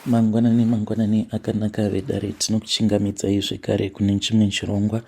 Mangwanani mangwanani akanaka vedare, tinokuchingamidzai zvekare kune chimwe chirongwa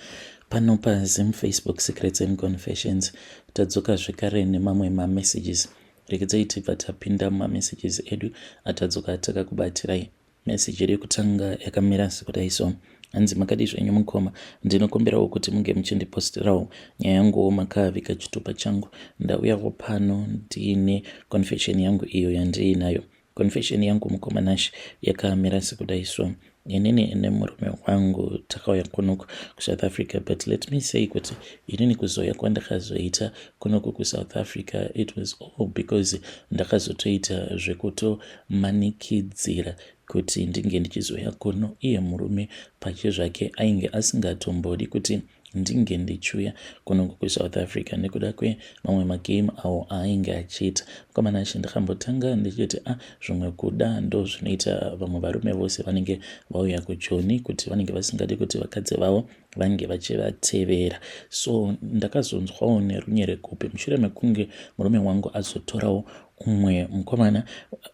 pano paZim Facebook Secrets and Confessions. Tadzoka zvekare nemamwe mamessages. Regedzai tibva tapinda mumamessages edu atadzoka takakubatirai. Message yedu yekutanga yakamira sekudai so. Hanzi makadii zvenyu mukoma, ndinokumbirawo kuti munge muchindipostirawo nyaya yanguwo makaviga chitupa changu. Ndauyawo pano ndiine confession yangu iyo yandiinayo. Confession yangu mukoma Nash yakamira sekudai so. Inini nemurume wangu takauya kunoku kuSouth Africa, but let me say kuti inini kuzouya kwandakazoita kunoku kuSouth Africa, it was all because ndakazotoita zvekutomanikidzira kuti ndinge ndichizouya kuno. Iye murume pachezvake ainge asingatombodi kuti ndinge ndichiuya kunoku kuSouth Africa nekuda kwemamwe magame awo aainge achiita. Mukomana achi ndakambotanga ndichiti a ah, zvimwe kuda ndo zvinoita vamwe varume vose vanenge vauya kuJoni, kuti vanenge vasingadi kuti vakadzi vavo vange vachivatevera. So ndakazonzwawo nerunyerekupe mushure mekunge murume wangu azotorawo umwe mukomana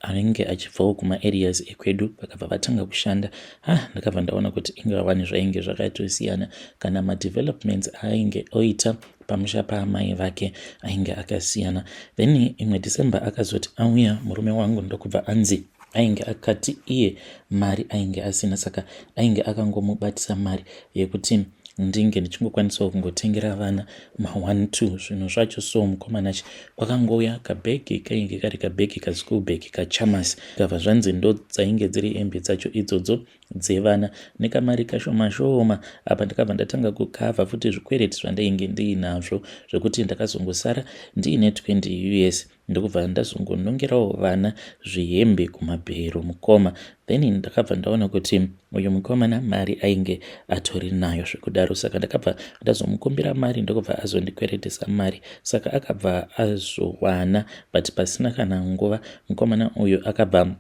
anenge achibvawo kumaareas ekwedu, vakabva vatanga kushanda. Ha, ndakabva ndaona kuti ingavani zvainge zvakatosiyana, kana madevelopments ainge oita pamusha paamai vake ainge akasiyana. Then imwe December akazoti auya murume wangu, ndokubva anzi ainge akati iye mari ainge asina, saka ainge akangomubatisa mari yekuti ndinge ndichingokwanisawo kungotengera vana ma1 2 zvinhu zvacho. So mukomanachi kwakangouya kabhegi kainge kari kabhegi kaschool bag kachamas, kabva zvanzi ndo dzainge dziri hembe dzacho idzodzo dzevana nekamari kashoma shoma. Apa ndakabva ndatanga kukavha futi zvikwereti zvandainge ndiinazvo, zvekuti ndakazongosara ndiine 20 US, ndokubva ndazongonongerawo vana zvihembe kumabhero mukoma. Then ndakabva ndaona kuti uyu mukomana mari ainge atori nayo zvekudaro, saka ndakabva ndazomukumbira mari, ndokubva azondikweretesa mari. Saka akabva azowana, but pasina kana nguva mukomana uyu akabva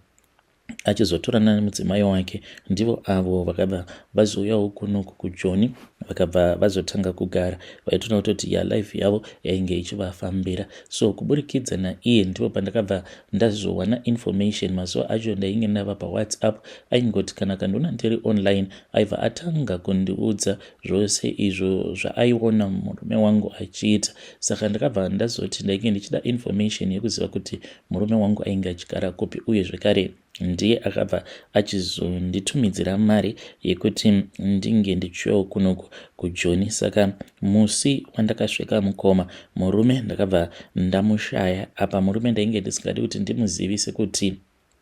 achizotorana nemudzimai wake. Ndivo avo vakabva vazouyawo kunoku kuJoni, vakabva vazotanga kugara. Vaitoona kutoti ya life yavo yainge ichivafambira. So kuburikidza naiye ndipo pandakabva ndazowana information. Mazuva acho ndainge ndava paWhatsApp, aingoti kana kandiona ndiri online aibva atanga kundiudza zvose izvo zvaaiona murume wangu achiita. Saka ndakabva ndazoti ndainge ndichida information yekuziva kuti murume wangu ainge achigara kupi, uye zvekare ndiye akabva achizonditumidzira mari yekuti ndinge ndichiuyawo kunoku kuJoni. Saka musi wandakasvika mukoma, murume ndakabva ndamushaya. Apa murume ndainge ndisingadi kuti ndimuzivise kuti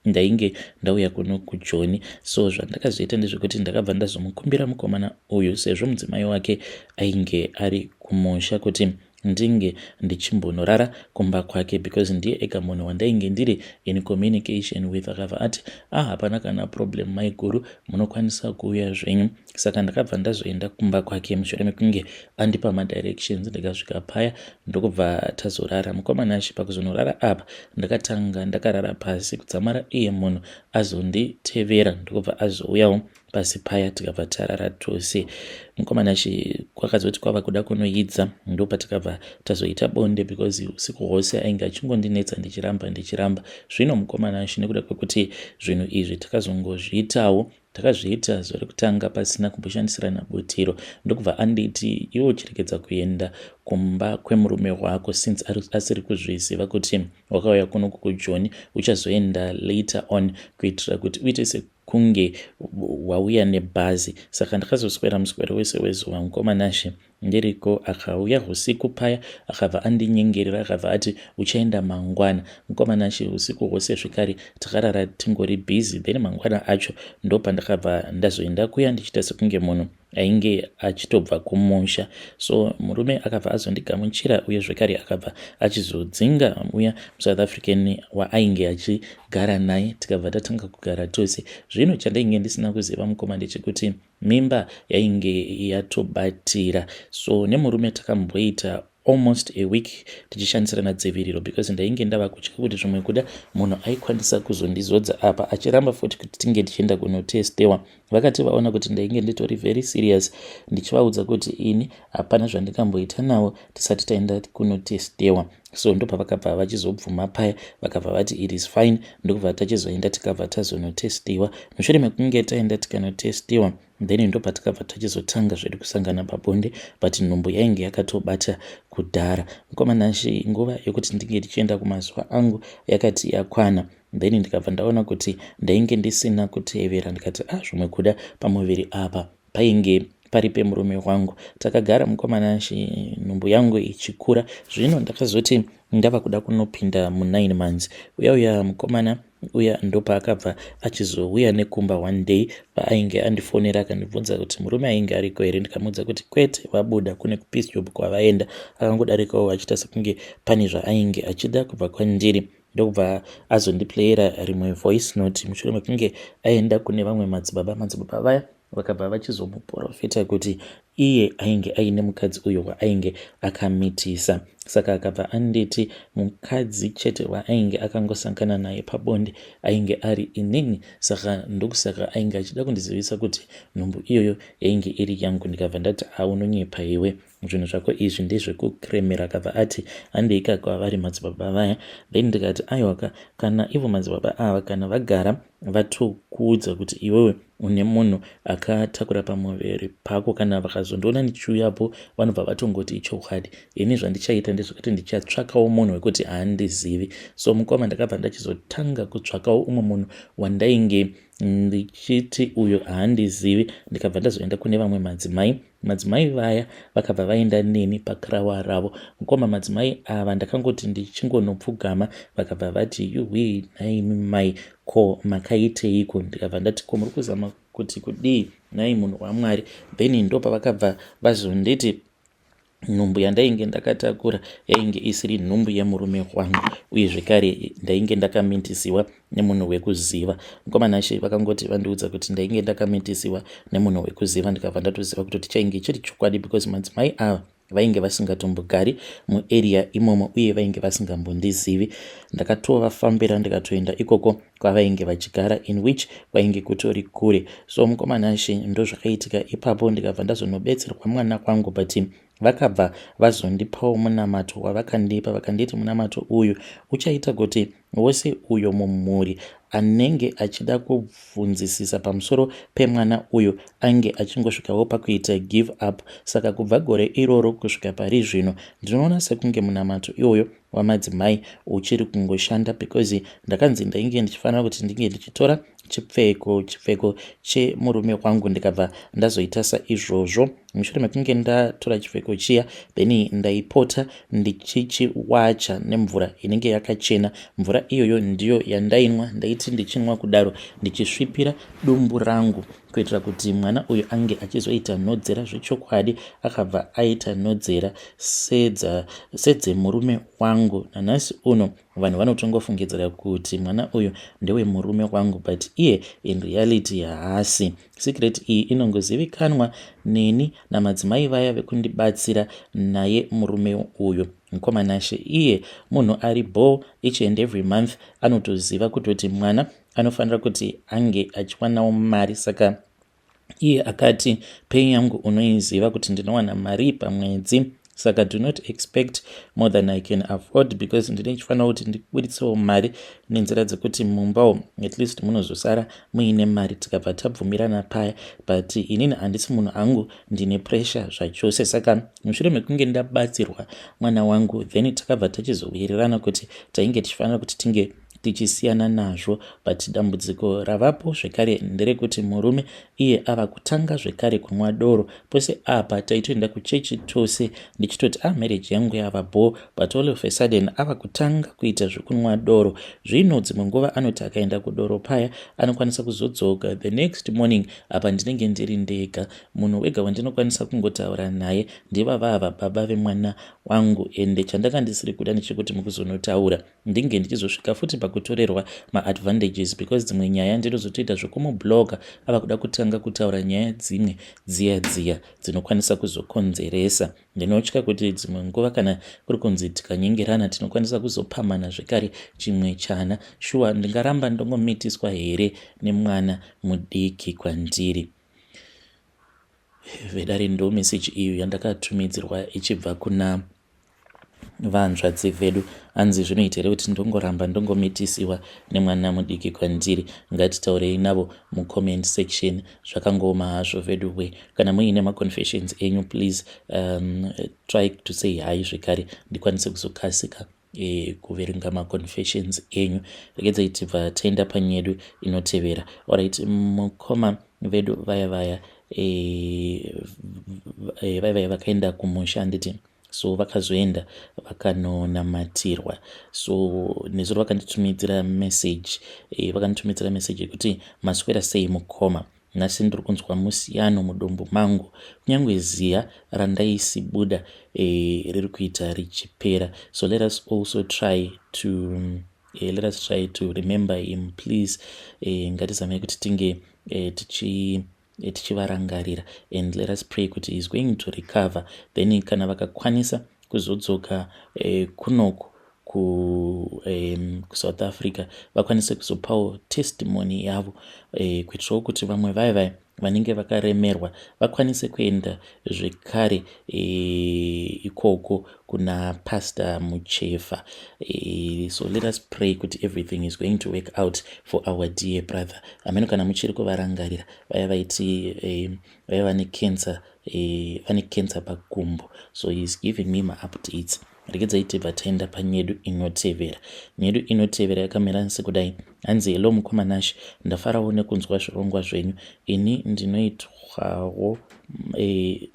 ndainge ndauya kuno kuJoni. So zvandakazoita ndezvekuti ndakabva ndazomukumbira mukomana uyu, sezvo mudzimai wake ainge ari kumusha, kuti ndinge ndichimbonorara kumba kwake, because ndiye ega munhu wandainge ndiri in communication with. Akabva ati, "Ah, hapana kana problem maiguru, munokwanisa kuuya zvenyu." Saka ndakabva ndazoenda kumba kwake mushure mekunge andipa madirections. Ndikasvika paya, ndokubva tazorara mukomana achi. Pakuzonorara apa ndakatanga ndakarara pasi kudzamara iye munhu azonditevera, ndokubva azouyawo pasi paya, tikabva tarara tose mukomana achi. Kwakazoti kwava kuda kunoidza, ndopatakabva tazoita bonde, because usiku hwose ainge achingondinetsa, ndichiramba ndichiramba. Zvino mukomana achi, nekuda kwekuti zvinhu izvi takazongozviitawo, takazviita zuva rekutanga pasina kumboshandisirana butiro, ndokubva anditi, "Iwe uchiregedza kuenda kumba kwemurume wako since asiri kuzviziva kuti wakauya kuno kuJoni. Uchazoenda later on kuitira kuti uite sekunge wauya nebhazi." Saka ndakazoswera muswero wese wezuva mukomanashe ndiriko. Akauya usiku paya, akabva andinyengerera, akabva ati, "Uchaenda mangwana." Mukomanashe, usiku hwose zvekare takarara tingori busy. Then mangwana acho ndopandakabva ndazoenda kuya ndichiita sekunge munhu ainge achitobva kumusha. So murume akabva azondigamuchira, uye zvekare akabva achizodzinga uya muSouth African waainge achigara naye, tikabva tatanga kugara tose. Zvino chandainge ndisina kuziva mukoma ndechekuti mimba yainge yatobatira. So nemurume takamboita almost a week tichishandisirana dziviriro, because ndainge ndava kutya kuti zvimwe kuda munhu aikwanisa kuzondizodza. Apa achiramba futi kuti tinge tichienda kunotestewa. Vakati vaona kuti ndainge nditori very serious, ndichivaudza kuti ini hapana zvandikamboita navo tisati taenda kunotestewa. So ndopavakabva vachizobvuma paya, vakabva vati it is fine, ndokubva tachizoenda tikabva tazonotestiwa. Mushure mekunge taenda tikanotestiwa, then ndopatakabva tachizotanga zvedu kusangana pabonde, but nhumbu yainge yakatobata kudhara. Mukoma Nashe, nguva yekuti ndinge ndichienda kumazuva angu yakati yakwana, then ndikabva ndaona kuti ndainge ndisina kutevera. Ndikati, ah, zvimwe kuda pamuviri apa painge pari pemurume wangu. Takagara, mukoma Nashe, nhumbu yangu ichikura. Zvino ndakazoti ndava kuda kunopinda mu9 months, uya uya mukomana uya ndopaakabva achizouya nekumba one day, paainge andifonera akandibvunza kuti murume ainge ariko here. Ndikamuudza kuti kwete, vabuda kune kupiece job kwavaenda. Akangodarikawo achiita sekunge pane zvaainge achida kubva kwandiri, ndokubva azondiplayera rimwe voice note mushure mekunge aenda kune vamwe madzibaba. Madzibaba vaya vakabva vachizomuprofita kuti iye ainge aine mukadzi uyo waainge akamitisa. Saka akabva anditi mukadzi chete waainge akangosangana naye pabonde ainge ari inini, saka ndokusaka ainge achida kundizivisa kuti nhumbu iyoyo yainge iri yangu. Ndikabva ndati, haunonyepa iwe, zvinhu zvako izvi ndezvekukremera. Akabva ati handeika kwavari madzibaba vaya. Then ndikati, aiwaka, kana ivo madzibaba ava kana vagara vatokuudza kuti iwewe une munhu akatakura pamuviri pako, kana vakazondiona ndichiuyapo vanobva vatongoti ichokwadi. Ini zvandichaita ndezvekuti ndichatsvakawo munhu wekuti haandizivi. So mukoma, ndakabva ndachizotanga kutsvakawo umwe munhu wandainge ndichiti uyo haandizivi. Ndikabva ndazoenda kune vamwe madzimai. Madzimai vaya vakabva vaenda neni pakrawa ravo. Mukoma, madzimai ava ndakangoti ndichingonopfugama, vakabva vati, "Yuhwi, nhaimi mai, ko makaiteiko?" Ndikabva ndati, "Ko muri kuzama kuti kudii nhai munhu waMwari?" Then ndopavakabva vazonditi nhumbu yandainge ndakatakura yainge isiri nhumbu yemurume wangu, uye zvekare ndainge ndakamitisiwa nemunhu wekuziva. Mukoma Nashe, vakangoti vandiudza kuti ndainge ndakamitisiwa nemunhu wekuziva, ndikabva ndatoziva kutoti chainge chiri chokwadi, because madzimai ava vainge vasingatombogari muarea imomo uye vainge vasingambondizivi. Ndakatovafambira ndikatoenda ikoko kwavainge vachigara, in which kwainge kutori kure. So mukoma Nashe, ndo zvakaitika ipapo. Ndikabva ndazonobetserwa mwana kwangu, but vakabva vazondipawo munamato wavakandipa. Vakanditi munamato uyu uchaita kuti wose uyo mumhuri anenge achida kubvunzisisa pamusoro pemwana uyu ange achingosvikawo pakuita give up. Saka kubva gore iroro kusvika pari zvino, ndinoona sekunge munamato iwoyo wamadzimai uchiri kungoshanda, because ndakanzi ndainge ndichifanira kuti ndinge ndichitora chipfeko chemurume wangu. Ndikabva ndazoita saizvozvo. Mushure mekunge ndatora chipfeko chiya, then ndaipota ndichichiwacha nemvura inenge yakachena. Mvura iyoyo ndiyo yandainwa. Ndaiti ndichinwa kudaro ndichisvipira dumbu rangu kuitira kuti mwana uyu ange achizoita nhodzera zvechokwadi. Akabva aita nhodzera sedzemurume wangu. Nanhasi uno vanhu vanotongofungidzira kuti mwana uyu ndewemurume wangu, but iye in reality haasi. Secret iyi inongozivikanwa neni namadzimai vaya vekundibatsira naye murume uyu. Mukoma Nashe, iye munhu ari bho. Each and every month anotoziva kutoti mwana anofanira kuti ange achiwanawo mari. Saka iye akati, "Pay yangu unoiziva kuti ndinowana mari pamwedzi, saka do not expect more than I can afford, because ndine chifanira kuti ndibuditsewo mari nenzira dzekuti mumbawo at least munozosara muine mari." Tikabva tabvumirana paya, but inini handisi munhu angu ndine pressure zvachose. Saka mushure mekunge ndabatsirwa mwana wangu, then takabva tachizowirirana kuti tainge tichifanira kuti tinge tichisiyana nazvo. But dambudziko ravapo zvekare nderekuti murume iye ava kutanga zvekare kunwa doro. Pose apa taitoenda kuchechi tose, ndichitoti, "A ah, marriage yangu yava bho," but all of a sudden ava kutanga kuita zvekunwa doro. Zvino dzimwe nguva anoti akaenda kudoro paya, anokwanisa kuzodzoka the next morning. Apa ndinenge ndiri ndega. Munhu wega wandinokwanisa kungotaura naye ndivavava baba vemwana wangu. Ende chandanga ndisiri kuda ndechekuti mukuzonotaura ndinge ndichizosvika futi pakutorerwa maadvantages, because dzimwe nyaya ndinozotoita zvekumubloka ava kuda kutanga kutaura nyaya dzimwe dziya dziya dzinokwanisa kuzokonzeresa. Ndinotya kuti dzimwe nguva kana kuri kunzi tikanyengerana, tinokwanisa kuzopamana zvekare chimwe chana. Shuwa, ndingaramba ndongomitiswa here nemwana mudiki kwandiri? Vedare, ndo meseji iyo yandakatumidzirwa ichibva kuna Vanzvadzi vedu, hanzi zvinoita here kuti ndongoramba ndongomitisiwa nemwana mudiki kwandiri? Ngatitaurei navo mucomment section. Zvakangooma hazvo vedu we. Kana muine maconfessions enyu, please try to say hi zvekare, ndikwanise kuzokasika kuverenga maconfessions enyu. Regedzai tibva taenda panyedu inotevera. Alright, mukoma vedu vaya vaya vaya vaya vakaenda kumusha, handiti? So vakazoenda vakanonamatirwa. So nezuro vakanditumidzira message, vakanditumidzira message yekuti, "Maswera sei mukoma? Nhasi ndiri kunzwa musiyano mudumbu mangu, kunyange ziya randaisibuda riri kuita richipera." So let us try to remember him, please. Ngatizamei kuti tinge tichivarangarira and let us pray kuti is going to recover. Then kana vakakwanisa kuzodzoka kunoku kuSouth Africa, vakwanise kuzopawo testimony yavo, kuitirawo kuti vamwe vaya vaya vanenge vakaremerwa vakwanise kuenda zvekare ikoko kuna Pastor Muchefa. So let us pray kuti everything is going to work out for our dear brother. Ameno kana muchiri kuvarangarira vaya vaiti vaiva vane cancer, vane cancer pakumbo. So he is giving me maupdates. Regedzai tibva taenda panyedu inotevera. Nyedu inotevera yakamira sekudai. Hanzi, "Hello mukoma Nash, ndafarawo nekunzwa zvirongwa zvenyu. Ini ndinoitwawo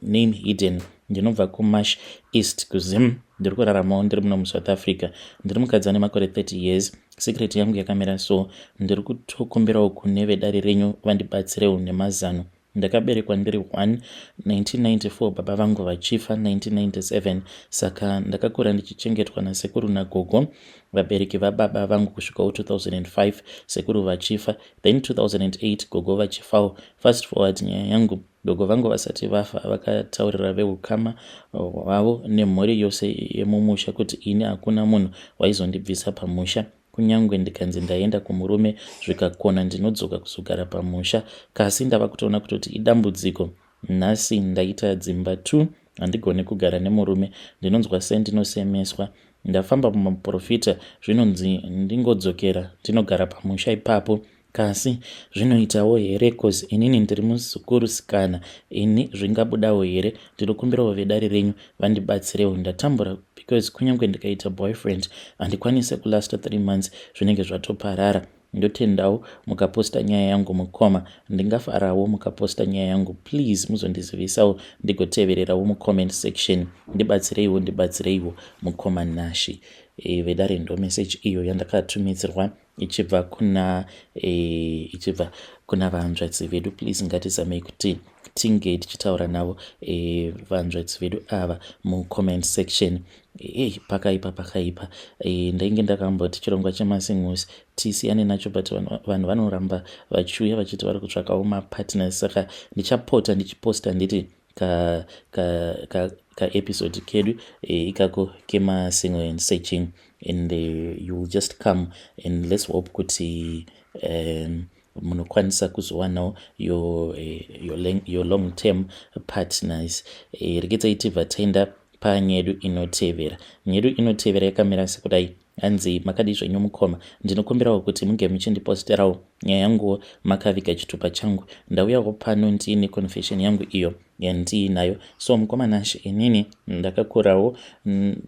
name hidden, ndinobva kuMash East, kuZim. Ndiri kuraramawo ndiri muno muSouth Africa. Ndiri mukadzi ane makore 30 years. Secret yangu yakamira so, ndiri kutokumbirawo kune vedare renyu vandibatsirewo nemazano. Ndakaberekwa ndiri 1 1994, baba vangu vachifa 1997. Saka ndakakura ndichichengetwa nasekuru nagogo, vabereki vababa vangu, kusvikawo 2005 sekuru vachifa, then 2008 gogo vachifawo. Fast forward nyaya yangu, gogo vangu vasati vafa vakataurira veukama hwavo nemhuri yose yemumusha kuti ini hakuna munhu waizondibvisa pamusha. Kunyange ndikanzi ndaenda kumurume zvikakona, ndinodzoka kuzogara pamusha. Kasi ndava kutoona kutoti idambudziko. Nhasi ndaita dzimba 2. Handigoni kugara nemurume, ndinonzwa sendinosemeswa. Ndafamba mumaprofita, zvinonzi ndingodzokera ndinogara pamusha ipapo. Kasi zvinoitawo here? 'Cause inini ndiri muzukurusikana ini, zvingabudawo here? Ndinokumbirawo vedare renyu vandibatsirewo. Ndatambura because kunyange ndikaita boyfriend handikwanisi kulasta 3 months, zvinenge zvatoparara. Ndotendawo mukaposta nyaya yangu mukoma. Ndingafarawo mukaposta nyaya yangu. Please muzondizivisawo ndigotevererawo mucomment section. Ndibatsireiwo, ndibatsireiwo mukoma Nashi." Vedare, ndo message iyo yandakatumidzirwa ichibva kuna vanzvadzi vedu. Please ngatizamei kuti tinge tichitaura navo vanzvadzi vedu ava mucomment section. Ei, pakaipa, pakaipa. Ndainge ndakamboti chirongwa chemasingles tisiyane nacho, but vanhu vanoramba vachiuya vachiti vari kutsvakawo mapartners. Saka ndichapota ndichiposta nditi kaepisode ka, ka kedu ikako kemasingle and searching, and you will just come and let's hope kuti munokwanisa kuzowanawo your long term partners. Regedzai tibva taenda panyedu inotevera. Nyedu inotevera yakamira sekudai. Hanzi, "Makadi zvenyu mukoma? Ndinokumbirawo kuti munge muchindiposterawo nyaya yanguwo makaviga chitupa changu. Ndauyawo pano ndiine confession yangu iyo yandiinayo. So mukoma Nashe, inini ndakakurawo,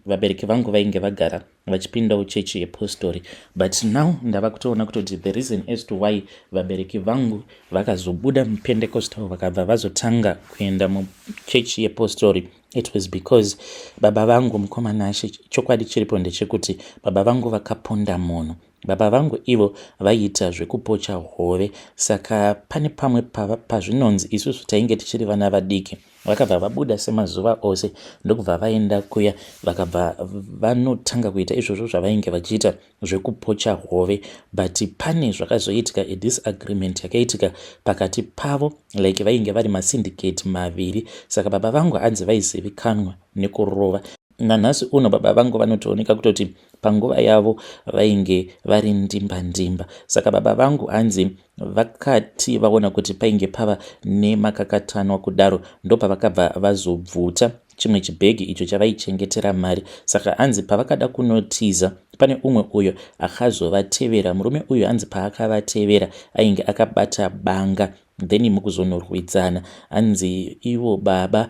vabereki vangu vainge vagara vachipindawo chechi yepostori, but now ndava kutoona kutoti the reason as to why vabereki vangu vakazobuda muPentecostal vakabva vazotanga kuenda muchechi yepostori, it was because baba vangu, mukoma Nashe, chokwadi chiripo ndechekuti baba vangu vakaponda munhu. Baba vangu ivo vaiita zvekupocha hove. Saka pane pamwe pazvinonzi isusu tainge tichiri vana vadiki, vakabva vabuda semazuva ose, ndokubva vaenda kuya, vakabva vanotanga kuita izvozvo zvavainge vachiita zvekupocha hove. But pane zvakazoitika, adisagreement yakaitika pakati pavo, like vainge vari masyndicate maviri. Saka baba vangu hanzi vaizivikanwa nekurova. Nanhasi uno baba vangu vanotooneka kutoti panguva yavo vainge vari ndimba ndimba. Saka baba vangu hanzi vakati vaona kuti painge pava nemakakatanwa kudaro, ndopavakabva vazobvuta. chimwe chibhegi icho chavaichengetera mari. Saka hanzi pavakada kunotiza pane umwe uyo akazovatevera. Murume uyu hanzi paakavatevera ainge akabata banga then mukuzonorwidzana hanzi ivo baba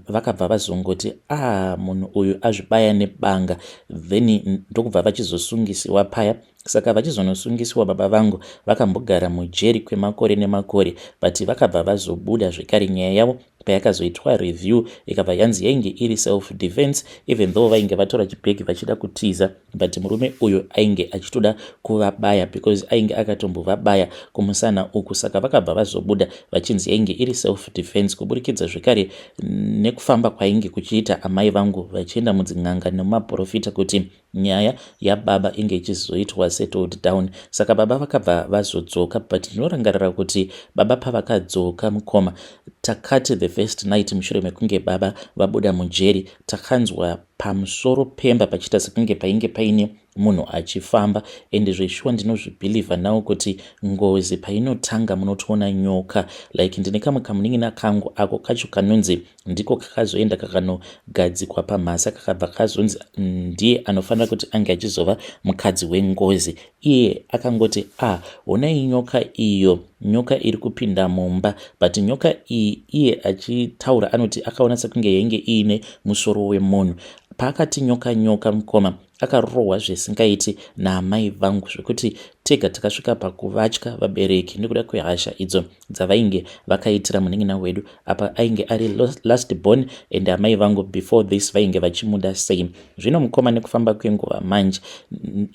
vakabva vazongoti ah munhu uyu azvibaya nebanga then ndokubva vachizosungisiwa paya. Saka vachizonosungisiwa baba vangu vakambogara mujeri kwemakore nemakore but vakabva vazobuda zvekare nyaya yavo payakazoitwa review ikabva yanzi yainge iri self defense even though vainge vatora chibhegi vachida kutiza but murume uyu ainge achitoda kuvabaya because ainge akatombovabaya kumusana uku. Saka vakabva vazobuda vachinzi yainge iri self defense kuburikidza zvekare nekufamba kwainge kuchiita amai vangu vachienda mudzin'anga nemumaporofita kuti nyaya yababa inge ichizoitwa settled down. Saka baba vakabva vazodzoka but ndinorangarira kuti baba pavakadzoka mukoma, takati the first night mushure mekunge baba vabuda mujeri, takanzwa pamusoro pemba pachiita sekunge painge paine munhu achifamba. Ende zveshuwa ndinozvibhilivha now kuti ngozi painotanga munotoona nyoka. Like ndine kamwe kamunin'ina kangu ako kacho kanonzi ndiko kakazoenda kakanogadzikwa pamhasa, kakabva kazonzi ndiye anofanira kuti ange achizova mukadzi wengozi. Iye akangoti ah, honai nyoka iyo, nyoka iri kupinda mumba. But nyoka iyi iye achitaura anoti akaona sekunge yainge iine musoro wemunhu. Paakati nyoka nyoka mukoma, akarohwa zvisingaiti naamai vangu zvekuti tega takasvika pakuvatya vabereki nekuda kwehasha idzo dzavainge vakaitira munin'ina wedu. Apa ainge ari last born and amai vangu before this vainge vachimuda sei. Zvino mukoma, nekufamba kwenguva manje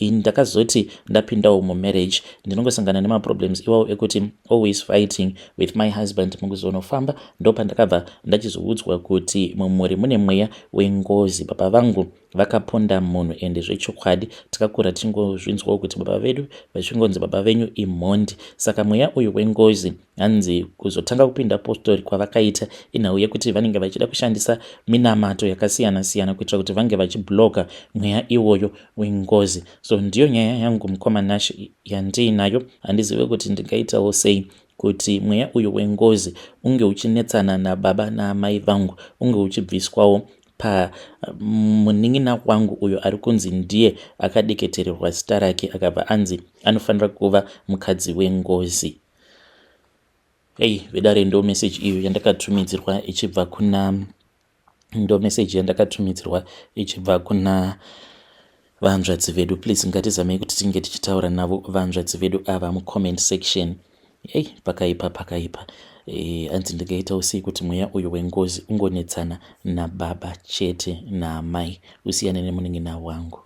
ndakazoti ndapindawo mumarriage, ndinongosangana nemaproblems iwawo ekuti always fighting with my husband. Mukuzonofamba ndopandakabva ndachizoudzwa kuti mumhuri mune mweya wengozi, baba vangu vakaponda munhu. Ende zvechokwadi takakura tingozvinzwawo kuti baba vedu vachingonzi baba venyu imhondi. Saka mweya uyu wengozi hanzi kuzotanga kupinda postori kwavakaita inhau yekuti vanenge vachida kushandisa minamato yakasiyana siyana kuitira kuti vange vachibloka mweya iwoyo wengozi. So ndiyo nyaya yangu mukoma Nash yandiinayo. Handizive kuti ndingaitawo sei kuti mweya uyu wengozi unge uchinetsana nababa naamai vangu unge uchibviswawo pamunin'ina wangu uyo ari kunzi ndiye akadeketererwa zita rake akabva anzi anofanira kuva mukadzi wengozi. Hei vedare, ndo message iyo yandakatumidzirwa ichibva kuna, ndo message yandakatumidzirwa ichibva kuna vanzvadzi vedu. Please ngatizamei kuti tinge tichitaura navo vanzvadzi vedu ava mucomment section. Ei, pakaipa, pakaipa. Hanzi ndingaitawo sei kuti mweya uyu wengozi ungonetsana nababa chete naamai usiyane nemunin'ina wangu?